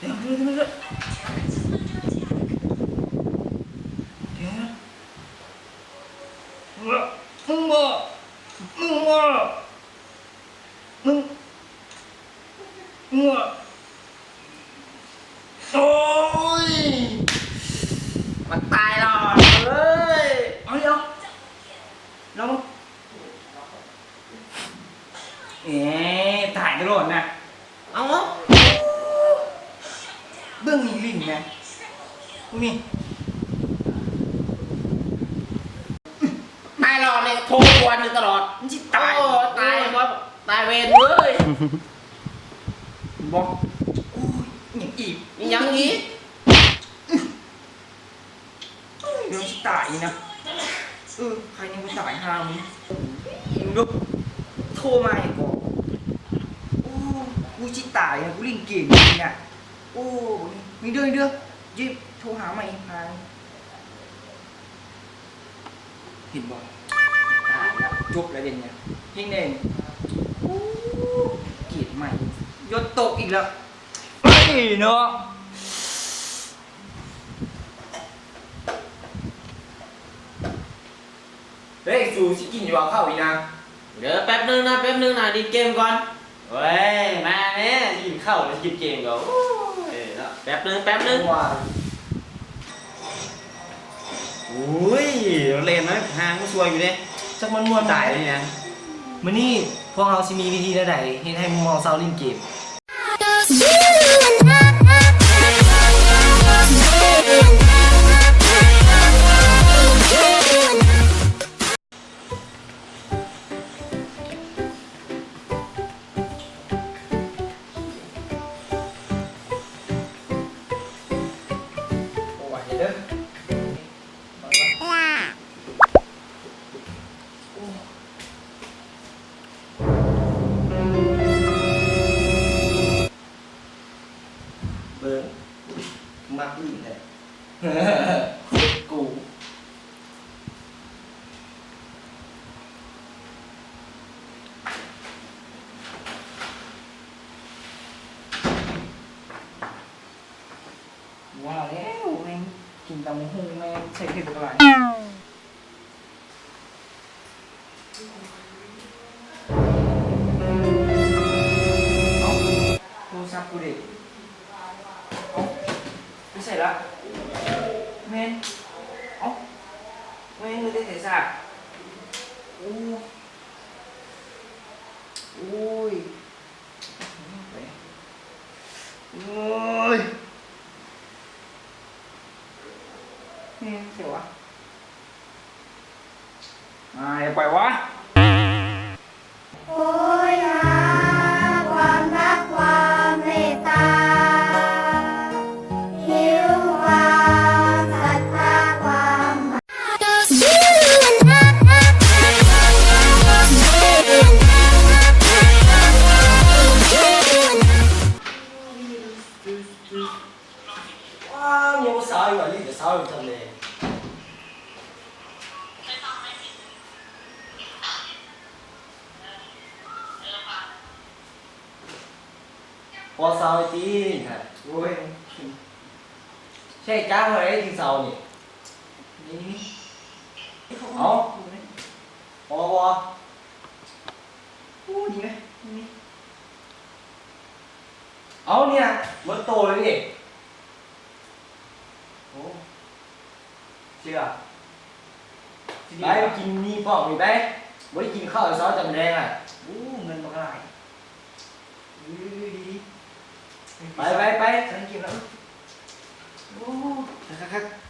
ດຽວ ດຽວ ດຽວ ດຽວ ດຽວ ມຶງບໍ່ ມຶງບໍ່ ມຶງ ໂອ້ຍ ມັນຕາຍແລ້ວເອີຍ ເອົາ ດຽວ ລອງ ເອີ ຕາຍຕະຫຼອດນະ ເອົາ ເບິ່ງນີ້ຫຼິ້ນນະ ນີ້ ຕາຍແລ້ວແມ່ງໂທກວນຢູ່ຕະຫຼອດ ມັນຊິຕາຍ ໂອ້ ຕາຍບໍ່ ຕາຍເວນເວີຍ ບໍ່ ໂອ້ຍ ອີ່ຫຍັງອີກ ອີ່ຫຍັງອີກ ເອີຍ ມັນຊິຕາຍນີ້ນະ ເອີ ໃຜຍັງບໍ່ຕາຍຫາມຶງ ມຶງດູ ໂທມາໃຫ້ກ່ອນ ໂອ້ ກູຊິຕາຍນະ ກູຫຼິ້ນເກມນີ້ນະ ໂອ້ ນີ້ເດີ ນີ້ເດີ ເຈັບ ໂທຫາໃໝ່ຫາ ເຫັນບໍ່? ຕາຍລະ ຈົບລະເດນີ້ ເຮັດແດ່ ໂອ້ ເກມໃໝ່ ຢົດຕົກອີກລະ ເອີຍເນາະ ເຮີ້ຍ ສູຊິກິນຢູ່ບໍ່ເຂົ້າອີ່ນາ? ເດີ ແປັບໜຶ່ງນະ ແປັບໜຶ່ງນະ ຫຼິ້ນເກມກ່ອນ. ໂອ້ຍ ມາແມ້ ຊິກິນເຂົ້າ ຊິກິນເກມກ່ອນ ໂອ້ຍເນາະ ແປັບໜຶ່ງ ແປັບໜຶ່ງ ໂອ້ຍ ເລ່ນນະ ຫາງມັນສວຍຢູ່ເດ້ ຈັກມັນມ່ວນຕາຍເລີຍຫຍັງ. ມື້ນີ້ພວກເຮົາຊິມີວິທີແນວໃດເຮັດໃຫ້ໝູ່ເຮົາເຊົາຫຼິ້ນເກມ? ເບິ່ງ ມັກຫຼິ້ນແທ້ ກູ. ວ່າແລ້ວແມ່ງກິນຕຳບັກຫຸ່ງແມ່ງໃສ່ເຜັດບັກຫຼາຍ. ເອົ້າ ໂທລະສັບກູເດ ເອົ້າ ໄປໃສລະ? ແມ່ນ ເອົ້າ ແມ່ນ ເອົາແຕ່ໃສຊະ? ໂອ້ ໂອ້ຍ ໂອ້ຍ ແມ່ນໃສວະ? ອາ ຢ່າໄປວະ. ໂອ້ຍ ຫາຄວາມຮັກຄວາມເມດຕາ ຫິວຄວາມສັດທາຄວາມ ວ້າວ ຍັງບໍ່ເຊົ້າຢູ່ ອັນນີ້ກະເຊົ້າຢູ່ຈັ່ງແດ່. ພໍເຊົ້າໄອ້ຕີນຫັ້ນ ໂອ້ຍ ໃຊ້ຈ້າງເທົ່າໃດຈຶ່ງເຊົ້ານີ້? ນີ້ ນີ້ ເອົາ ພໍບໍ່? ໂອ້ ນີ້ແມະ ນີ້ ເອົາ ນີ້ນະ ໝົດໂຕເລີຍນີ້. ໂອ້ ເຊື່ອ ໄປກິນໝີ່ປ້ອງນີ້ໄປ ບໍ່ໄດ້ກິນເຂົ້າເຊົ້າຈຳແລງອະ. ໂອ້ ເງິນບັກຫຼາຍ ດີໆ ໄປ ໄປ ໄປ ສັນກິນແລ້ວ ໂອ້ ຄັກໆ.